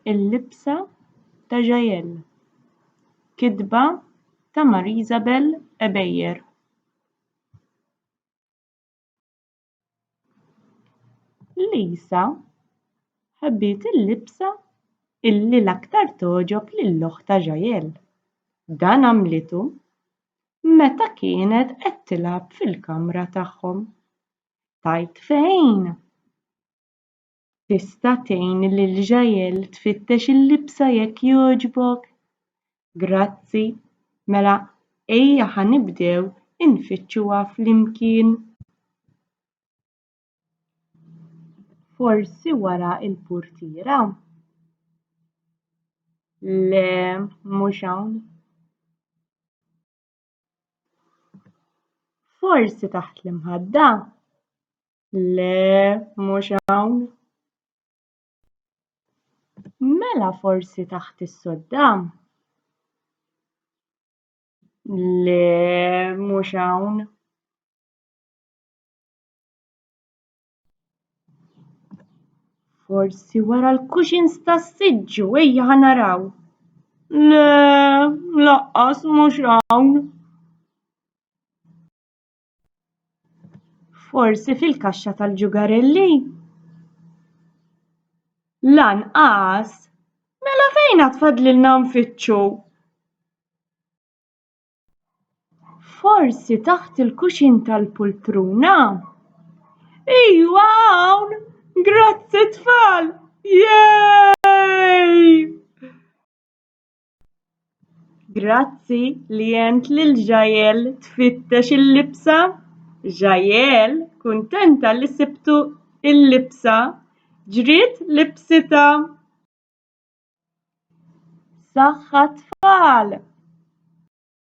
Il-libsa ta' Jael. Kitba ta' Marisabel Ebejer. Lisa ħabbiet il-libsa illi l-aktar togħġob lil oħtha Jael. Dan għamlitu meta kienet qed tilgħab fil-kamra tagħhom. Tgħid fejn? Tista' tgħin lil Jael tfittex il-libsa jekk jogħġbok? Grazzi, mela ejja ħa nibdew infittxuha flimkien. Forsi wara l-purtiera? Le, mhux hawn. Forsi taħt l-imħadda? Le, mhux hawn. Mela forsi taħt is-sodda? Le, mhux hawn. Forsi wara l-cushions tas-siġġu, ejja ħa naraw. Le, laqqas mhux hawn. Forsi fil-kaxxa tal-ġugarelli? Lanqas! Mela fejn għad fadlilna nfittxu? Forsi taħt il-kuxin tal-pultruna? Iwa hawn! Grazzi tfal! Yay! Grazzi li għent lil Jael tfittex il-libsa. Jael kuntenta li sibtu il-libsa. Ġriet libsitha. Saħħa tfal!